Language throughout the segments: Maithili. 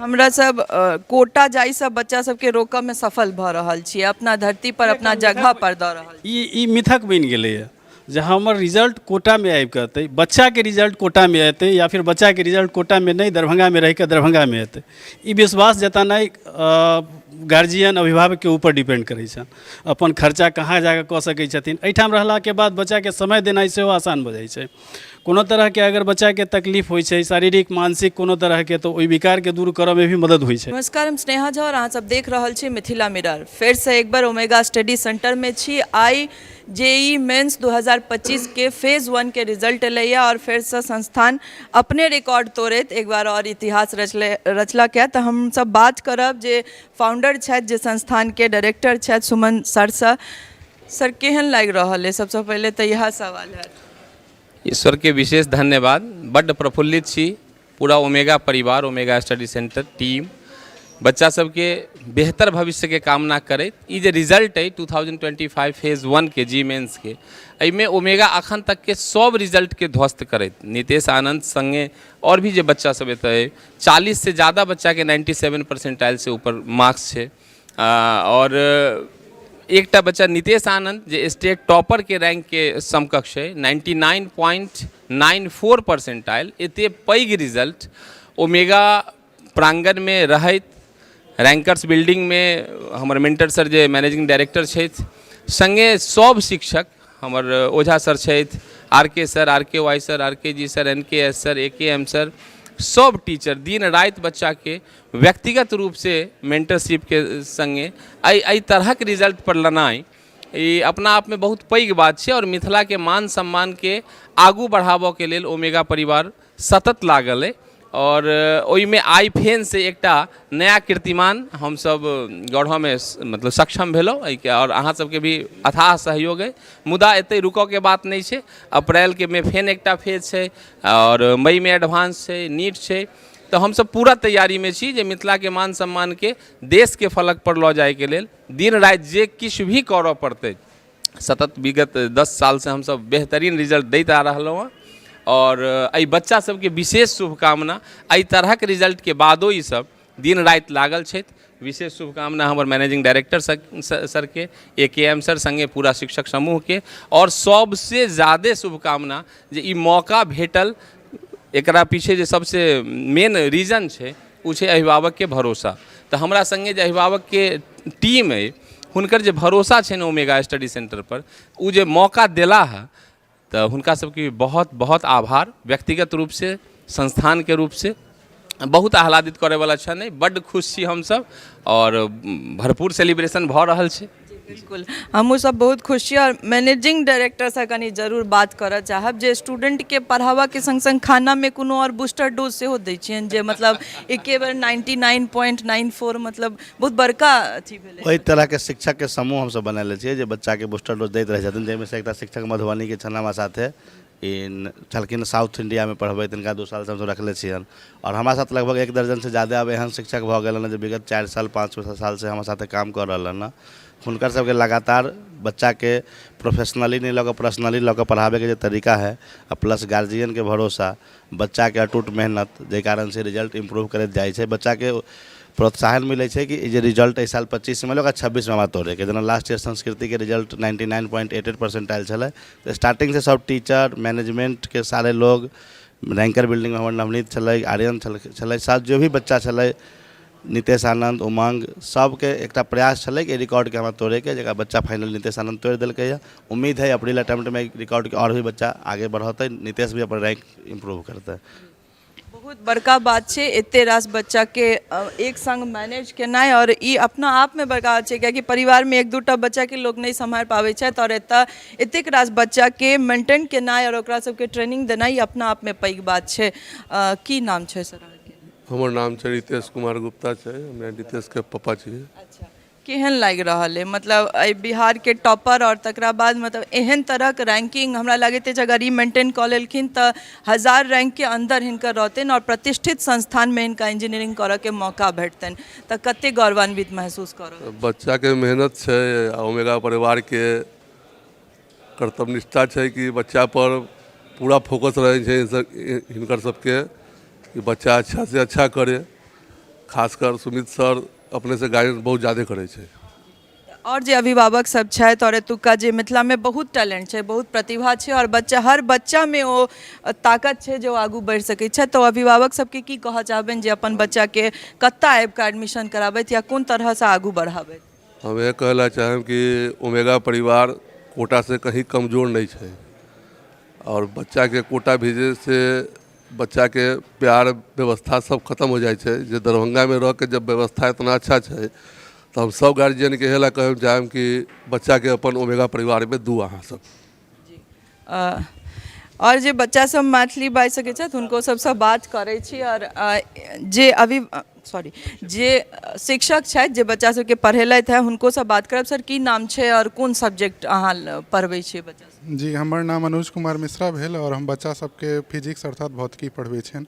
हमरा सब कोटा जाइसँ बच्चा सबके रोकऽमे सफल भऽ रहल छियै, अपना धरती पर अपना जगह पर दऽ रहल। ई ई मिथक बनि गेलैए जे हमर रिजल्ट कोटामे आबि कऽ एतै, बच्चाके रिजल्ट कोटामे एतै या फिर बच्चाके रिजल्ट कोटामे नहि, दरभंगामे रहि कऽ दरभंगामे एतै, ई विश्वास जतेनाइ गार्जियन अभिभावकके ऊपर डिपेंड करै छनि। अपन खर्चा कहाँ जा कऽ कऽ सकै छथिन। एहिठाम रहलाके बाद बच्चाके समय देनाइ सेहो आसान भऽ जाइ छै। कोनो तरहके अगर बच्चाके तकलीफ होइ छै, शारीरिक, मानसिक, कोनो तरहके, तऽ ओहि विकारके दूर करऽमे भी मदद होइ छै। नमस्कार, हम स्नेहा झा और अहाँ सब देख रहल छी मिथिला मिरर। फेरसँ एक बेर ओमेगा स्टडी सेंटरमे छी। आइ जेईई मेंस 2025 के फेज 1 के रिजल्ट एलैए और फेरसँ संस्थान अपने रिकॉर्ड तोड़ैत एक बार और इतिहास रचले रचलक तऽ हम सब बात करब जे फाउंडर छथि, जे संस्थानके डायरेक्टर छथि, सुमन सरसँ। सर, केहन लागि रहल अइ? सबसँ पहिले तऽ इएह सवाल हैत। ईश्वरके विशेष धन्यवाद, बड्ड प्रफुल्लित छी। पूरा ओमेगा परिवार, ओमेगा स्टडी सेंटर टीम, बच्चा सबके बेहतर भविष्यके कामना करैत ई जे रिजल्ट अइ 2025 फेज 1के जी मेन्सके, एहिमे ओमेगा अखन तकके सब रिजल्टके ध्वस्त करैत नितेश आनन्द सङ्गे आओर भी जे बच्चा सब एतऽ अइ, 40सँ ज्यादा बच्चाके 97 परसेंटाइलसँ ऊपर मार्क्स छै आओर एकटा बच्चा नितेश आनन्द जे स्टेट टॉपरके रैंकके समकक्ष अइ, 99.94 परसेंटाइल। एते पैघ रिजल्ट ओमेगा प्राङ्गणमे रहैत रैंकर्स बिल्डिंगमे हमर मेंटर सर जे मैनेजिंग डायरेक्टर छथि, सङ्गे सब शिक्षक, हमर ओझा सर छथि, आर के सर, आर के वाई सर, आर के जी सर, एन के एस सर, ए के एम सर, सब टीचर दिन राति बच्चाके व्यक्तिगत रूपसँ मेंटरशिपके सङ्गे एहि एहि तरहक रिजल्ट पर लेनाइ ई अपना आपमे बहुत पैघ बात छै। आओर मिथिलाके मान सम्मानके आगू बढ़ाबऽके लेल ओमेगा परिवार सतत लागल अइ आओर ओहिमे आइ फेनसँ एकटा नया कीर्तिमान हमसभ गढ़ऽमे मतलब सक्षम भेलहुँ एहिके। आओर अहाँ सबके भी अथाह सहयोग अइ। मुदा एतहि रुकऽके बात नहि छै। अप्रैलके मे फेन एकटा फेज छै आओर मईमे एडवांस छै, नीट छै, तऽ हमसभ पूरा तैयारीमे छी जे मिथिलाके मान सम्मानके देशके फलकपर लऽ जाइके लेल दिन राति जे किछु भी करऽ पड़तै। सतत विगत 10 सालसँ हमसभ बेहतरीन रिजल्ट दैत आ रहलहुँ हँ आओर एहि बच्चा सबके विशेष शुभकामना। एहि तरहक रिजल्टके बादो ईसभ दिन राति लागल छथि। विशेष शुभकामना हमर मैनेजिंग डायरेक्टर सरके, ए के एम सर, सङ्गे पूरा शिक्षक समूहके। आओर सबसँ ज्यादे शुभकामना जे ई मौका भेटल, एकरा पीछे जे सबसँ मेन रीजन छै ओ छै अभिभावकके भरोसा। तऽ हमरा सङ्गे जे अभिभावकके टीम अइ, हुनकर जे भरोसा छनि ओमेगा स्टडी सेंटरपर, ओ जे मौका देला हँ, तऽ हुनका सबके बहुत बहुत आभार। व्यक्तिगत रूपसँ, संस्थानके रूपसँ बहुत आह्लादित करैवला क्षण अइ। बड्ड खुश छी हमसब आओर भरपूर सेलिब्रेशन भऽ रहल छै। बिल्कुल, हमहूँ सब बहुत खुश छी। आओर मैनेजिंग डायरेक्टरसँ कनि जरूर बात करऽ चाहब जे स्टूडेंटके पढ़ाबऽके सङ्ग सङ्ग खानामे कोनो आओर बूस्टर डोज सेहो दै छियनि, जे मतलब एके बेर 99.94, मतलब बहुत बड़का अथी भेलै। ओहि तरहके शिक्षकके समूह हमसभ बनेले छियै जे बच्चाके बूस्टर डोज दैत रहै छथिन, जाहिमे से एकटा शिक्षक मधुबनीके छनि हमरा साथे, ई छलखिन साउथ इंडियामे पढ़बैत, तिनका 2 सालसँ हमसभ रखले छियनि। आओर हमरा साथ लगभग एक दर्जनसँ ज्यादा आब एहन शिक्षक भऽ गेल हँ जे विगत 4 साल, 5 सालसँ हमरा साथे काम कऽ रहल हँ। हुनकर सबके लगातार बच्चाके प्रोफेशनली नहि लऽ कऽ पर्सनली लऽ कऽ पढ़ाबैके जे तरीका हइ आ प्लस गार्जियनके भरोसा, बच्चाके अटूट मेहनत, जाहि कारणसँ रिजल्ट इम्प्रूव करैत जाइ छै। बच्चाके प्रोत्साहन मिलै छै कि ई जे रिजल्ट एहि साल 25मे एलै, ओकरा 26मे हमरा तोड़ैके। जेना लास्ट ईयर संस्कृतिके रिजल्ट 99.88% आयल छलै, तऽ स्टार्टिंगसँ सब टीचर, मैनेजमेंटके सारे लोग, रैंकर बिल्डिंगमे हमर नवनीत छलै, आर्यन छलै, सब जे भी बच्चा छलै, नितेश आनन्द, उमंग, सबके एकटा प्रयास छलै कि रिकॉर्डके हमरा तोड़ैके, जकरा बच्चा फाइनल नितेश आनन्द तोड़ि देलकै। उम्मीद है अप्रैल अटेम्प्टमे रिकॉर्डके आओर भी बच्चा आगे बढ़ौतै, नितेश भी अपन रैंक इम्प्रूव करतै। बहुत बड़का बात छै एते रास बच्चाके एक सङ्ग मैनेज केनाइ। आओर ई अपना आपमे बड़का बात छै, कियाकि परिवारमे एक दूटा बच्चाके लोक नहि सम्हारि पाबै छथि आओर एतऽ एतेक रास बच्चाके मेंटेन केनाइ आओर ओकरा सबके ट्रेनिंग देनाइ ई अपना आपमे पैघ बात छै। की नाम छै सर अहाँके? हमर नाम छै रितेश कुमार गुप्ता छै। हमे रितेशके पप्पा छियै। अच्छा, केहन लागि रहल अइ, मतलब एहि बिहारके टॉपर आओर तकरा बाद मतलब एहन तरहक रैंकिंग? हमरा लगैत अछि अगर ई मेंटेन कऽ लेलखिन तऽ 1000 रैंकके अन्दर हिनकर रहतनि आओर प्रतिष्ठित संस्थानमे हिनका इंजीनियरिंग करऽके मौका भेटतनि, तऽ कतेक गौरवान्वित महसूस कऽ रहल? बच्चाके मेहनत छै आ ओमेगा परिवारके कर्तव्यनिष्ठा छै कि बच्चापर पूरा फोकस रहै छै हिनकर सबके कि बच्चा अच्छासँ अच्छा करे। खासकर सुमित सर अपनेसँ गाइडेंस बहुत ज्यादे करै छै। आओर जे अभिभावक सब छथि आओर एतुका जे मिथिलामे बहुत टैलेंट छै, बहुत प्रतिभा छै आओर बच्चा, हर बच्चामे ओ ताकत छै जे ओ आगू बढ़ि सकै छथि, तऽ ओ अभिभावक सबके की कहऽ चाहबनि जे अपन बच्चाके कतऽ आबिकऽ एडमिशन कराबथि या कोन तरहसँ आगू बढ़ाबथि? हम इएह कहै लए चाहब कि ओमेगा परिवार कोटासँ कहीं कमजोर नहि छै आओर बच्चाके कोटा भेजैसँ बच्चाके प्यार व्यवस्था सब खतम हो जाइ छै। जे दरभंगामे रहिके जब व्यवस्था इतना अच्छा छै तऽ हम सब गार्जियनके इएह लए कहै चाहब कि बच्चाके अपन ओमेगा परिवारमे दू अहाँ सब। आओर जे बच्चा सब मैथिली बाजि सकै छथि हुनको सबसँ बात करै छी। आओर जे अभी सॉरी जे शिक्षक छथि जे बच्चा सबके पढ़ेलथि हँ हुनकोसँ बात करब। सर, की नाम छै आओर कोन सब्जेक्ट अहाँ पढ़बै छियै बच्चा सबके? जी, हमर नाम अनुज कुमार मिश्रा भेल आओर हम बच्चा सबके फिजिक्स अर्थात भौतिकी पढ़बै छियनि।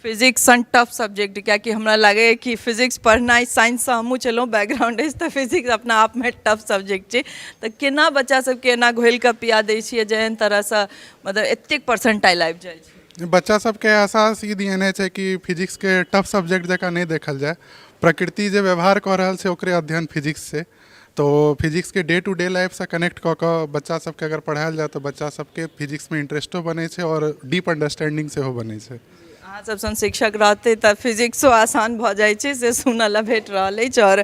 फिजिक्स सन टफ सब्जेक्ट, कियाकि हमरा लागैए कि फिजिक्स पढ़नाइ, साइंससँ हमहूँ छलहुँ, बैकग्राउंड अछि, तऽ फिजिक्स अपना आपमे टफ सब्जेक्ट छै, तऽ केना बच्चा सबके एना घोलि कऽ पिया दै छियै जे एहन तरहसँ मतलब एतेक परसेंटाइल आबि जाइ छै? बच्चा सबके एहसास ई दिएने छै कि फिजिक्सके टफ सब्जेक्ट जकाँ नहि देखल जाय। प्रकृति जे व्यवहार कऽ रहल छै ओकरे अध्ययन फिजिक्स छै, तऽ फिजिक्सके डे टू डे लाइफसँ कनेक्ट कऽ कऽ बच्चा सबके अगर पढ़ायल जाय तऽ बच्चा सबके फिजिक्समे इंट्रेस्टो बनै छै आओर डीप अंडरस्टैंडिंग सेहो बनै छै। अहाँ सब सन शिक्षक रहतै तऽ फिजिक्सो आसान भऽ जाइ छै, से सुनऽ लए भेट रहल अछि। आओर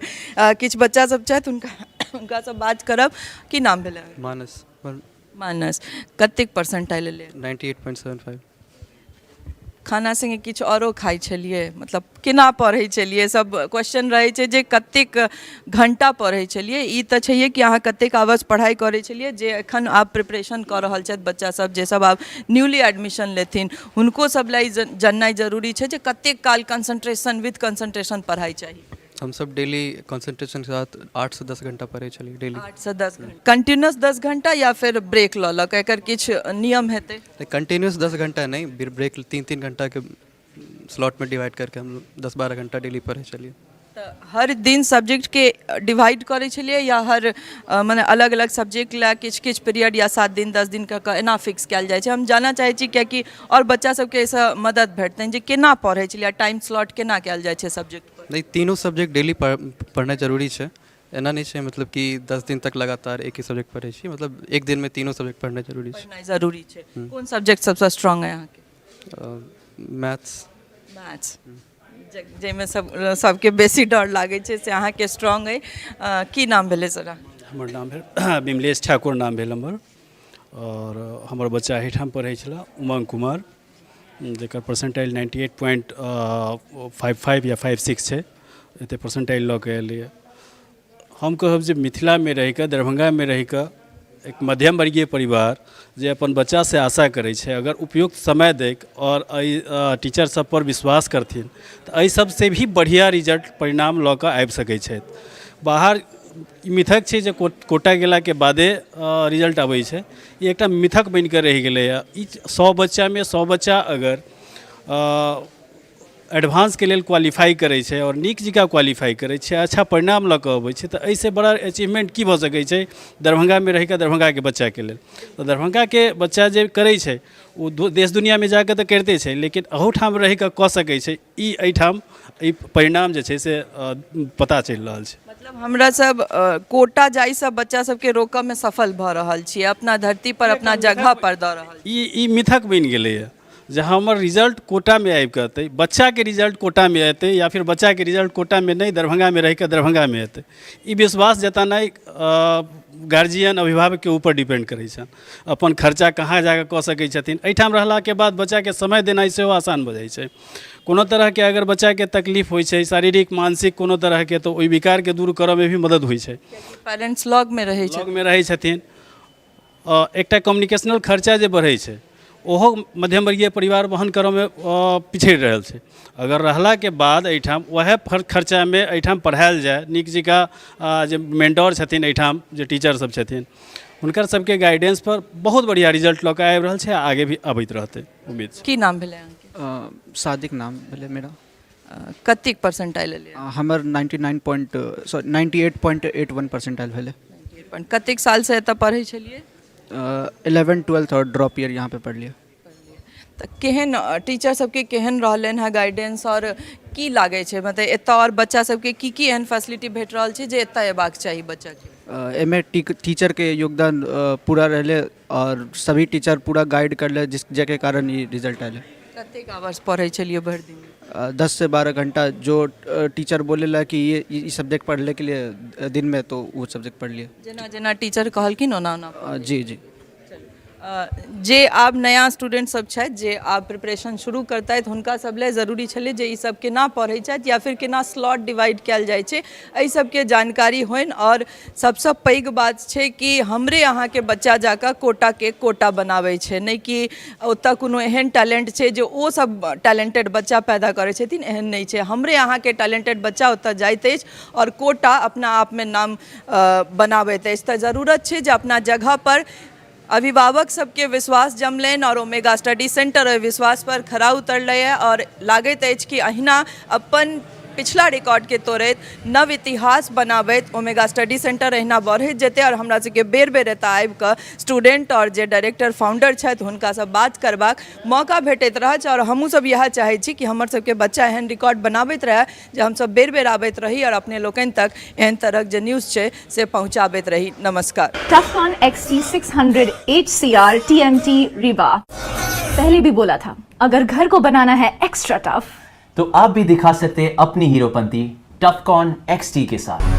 किछु बच्चा सब छथि, हुनकासँ बात करब। की नाम भेलै? मानस। मानस, कतेक परसेंटाइल एलै? 98.75। खाना सङ्गे किछु औरो खाइ छलियै? मतलब केना पढ़ै छलियै? सब क्वेश्चन रहै छै जे कतेक घण्टा पढ़ै छलियै। ई तऽ छैहे कि अहाँ कतेक आवर्स पढ़ाइ करै छलियै। जे एखन आब प्रिपरेशन कऽ रहल छथि बच्चा सब, जे सब आब न्यूली एडमिशन लेथिन, हुनको सब लए ई जननाइ जरूरी छै जे कतेक काल कंसंट्रेशन विथ कंसंट्रेशन पढ़ाइ चाही। हमसब डेली कंसंट्रेशन के साथ 8 से 10 घंटा पढ़ै छलियै डेली। 8 से 10 घंटा कंटिन्यूस 10 घंटा या फिर ब्रेक लऽ लऽ कऽ? एकर किछु नियम हेतै। कंटिन्यूस 10 घंटा नहि, ब्रेक 3-3 घंटाके स्लॉटमे डिवाइड करके हम 10-12 घंटा डेली पढ़ै छलियै। तऽ हर दिन सब्जेक्टके डिवाइड करै छलियै या हर मने अलग अलग सब्जेक्ट लए किछु किछु पीरियड या 7 दिन 10 दिन कऽ कऽ एना फिक्स कयल जाइ छै? हम जानऽ चाहै छी कियाकि आओर बच्चा सबके एहिसँ मदद भेटतनि जे केना पढ़ै छलियै, टाइम स्लॉट केना कयल जाइ छै सब्जेक्ट पर। नहि, तीनों सब्जेक्ट डेली पढ़नाइ जरूरी छै। एना नहि छै मतलब कि 10 दिन तक लगातार एक ही सब्जेक्ट पढ़ै छी। मतलब एक दिनमे तीनों सब्जेक्ट पढ़नाइ जरूरी छै। पढ़नाइ जरूरी छै। कोन सब्जेक्ट सबसँ स्ट्रांग अइ अहाँके? मैथ्स। मैथ्स, जाहिमे सब सबके बेसी डर लागै छै, से अहाँके स्ट्रांग अइ। की नाम भेलै सर अहाँके? हमर नाम भेल विमलेश ठाकुर नाम भेल हमर आओर हमर बच्चा एहिठाम पढ़ै छलए उमंग कुमार, जकर परसेंटाइल 98.55 या 56 छै। एतेक परसेंटाइल लऽ कऽ एलैए। हम कहब जे मिथिलामे रहिकऽ, दरभंगामे रहिकऽ एक मध्यम वर्गीय परिवार जे अपन बच्चासँ आशा करै छै, अगर उपयुक्त समय दैक आओर एहि टीचर सबपर विश्वास करथिन तऽ एहि सबसँ भी बढ़िआँ रिजल्ट परिणाम लऽ कऽ आबि सकै छथि बाहर। ई मिथक छै जे कोटा गेलाके बादे रिजल्ट अबै छै। ई एकटा मिथक बनिकऽ रहि गेलैए। ई 100 बच्चामे 100 बच्चा अगर एडवांसके लेल क्वालिफाइ करै छै आओर नीक जकाँ क्वालिफाइ करै छै, अच्छा परिणाम लऽ कऽ अबै छै, तऽ एहिसँ बड़ा अचीवमेन्ट की भऽ सकै छै दरभंगामे रहिकऽ दरभंगाके बच्चाके लेल? तऽ दरभंगाके बच्चा जे करै छै ओ देश दुनिआँमे जाकऽ तऽ करिते छै, लेकिन अहूठाम रहिकऽ कऽ सकै छै। ई एहिठाम ई परिणाम जे छै से पता चलि रहल छै। मतलब हमरा सब कोटा जाइसँ बच्चा सबके रोकऽमे सफल भऽ रहल छियै, अपना धरती पर अपना जगह पर दऽ रहल। ई मिथक बनि गेलैए जे हमर रिजल्ट कोटामे आबि कऽ एतै, बच्चाके रिजल्ट कोटामे एतै या फिर बच्चाके रिजल्ट कोटामे नहि, दरभंगामे रहि कऽ दरभंगामे एतै। ई विश्वास जतेनाइ गार्जियन, अभिभावकके ऊपर डिपेंड करै छनि। अपन खर्चा कहाँ जा कऽ कऽ सकै छथिन। एहिठाम रहलाके बाद बच्चाके समय देनाइ सेहो आसान भऽ जाइ छै। कोनो तरहके अगर बच्चाके तकलीफ होइ छै, शारीरिक, मानसिक, कोनो तरहके, तऽ ओहि विकारके दूर करऽमे भी मदद होइ छै। पेरेंट्स लगमे रहै छै। लगमे रहै छथिन। एकटा कम्युनिकेशनल खर्चा जे बढ़ै छै, ओहो मध्यम वर्गीय परिवार वहन करऽमे पिछड़ि रहल छै। अगर रहलाके बाद एहिठाम वएह खर्चामे एहिठाम पढ़ायल जाय, नीक जकाँ जे मेंटोर छथिन एहिठाम, जे टीचर सब छथिन, हुनकर सबके गाइडेंस पर बहुत बढ़िआँ रिजल्ट लऽ कऽ आबि रहल छै आ आगे भी अबैत रहतै, उम्मीद छै। की नाम भेलै अहाँके? सादिक नाम भेलै मेरा। कतेक परसेंटाइल एलै? हमर 99 point, sorry, 98.81 percentile भेलै। कतेक सालसँ एतऽ पढ़ै छलियै? 11, 12 और ड्रॉप ईयर यहाँ पे पढ़लियै। तऽ केहन टीचर सबके केहन रहलनि हेँ गाइडेंस आओर की लागै छै, मतलब एतऽ आओर बच्चा सबके की की एहन फैसिलिटी भेट रहल छै जे एतऽ अयबाक चाही बच्चाके? एहिमे टीचर के योगदान पूरा रहलै आओर सभी टीचर पूरा गाइड करले, जिस जाहिके कारण ई रिजल्ट आयल। कतेक आवर्स पढ़ै छलियै भरि दिन? 10 से 12 घंटा, जो टीचर बोलेला कि ये ई सब्जेक्ट पढ़ने के लिए दिन में, तो वो सब्जेक्ट पढ़ लिए। जेना जेना टीचर कहलखिन ओना ओना? जी जी। जे आब नया स्टूडेंट सब छथि, जे आब प्रिपरेशन शुरू करतथि, हुनका सब लए जरूरी छलै जे ई सब केना पढ़ै छथि या फिर केना स्लॉट डिवाइड कयल जाइ छै, एहि सबके जानकारी होइन। आओर सबसँ पैघ बात छै कि हमरे अहाँके बच्चा जाकऽ कोटाके कोटा बनाबै छै, नहि कि ओतऽ कोनो एहन टैलेंट छै जे ओ सब टैलेंटेड बच्चा पैदा करै छथिन, एहन नहि छै। हमरे अहाँके टैलेंटेड बच्चा ओतऽ जाइत अछि आओर कोटा अपना आपमे नाम बनाबैत अछि। तऽ जरूरत छै जे अपना जगहपर अभिभावक सबके विश्वास जमलनि आओर ओमेगा स्टडी सेंटर ओहि विश्वास पर खरा उतरलैए आओर लागैत अछि कि अहिना अपन पिछला रिकॉर्डके तोड़ैत नव इतिहास बनाबैत ओमेगा स्टडी सेंटर अहिना बढ़ैत जेतै आओर हमरा सबके बेर बेर एतऽ आबिकऽ स्टूडेंट आओर जे डायरेक्टर फाउंडर छथि हुनकासँ बात करबाक मौका भेटैत रहत। आओर हमहूँ सब इएह चाहै छी कि हमर सबके बच्चा एहन रिकॉर्ड बनाबैत रहए जे हमसब बेर बेर आबैत रही आओर अपने लोकनि तक एहन तरहक जे न्यूज़ छै से पहुँचाबैत रही। नमस्कार। Tufcon XT600 HCR TMT Rebar। पहले भी बोला था, अगर घर को बनाना है एक्स्ट्रा टफ तो आप भी दिखा सकते हैं अपनी हीरोपंती टफकॉन XT के साथ।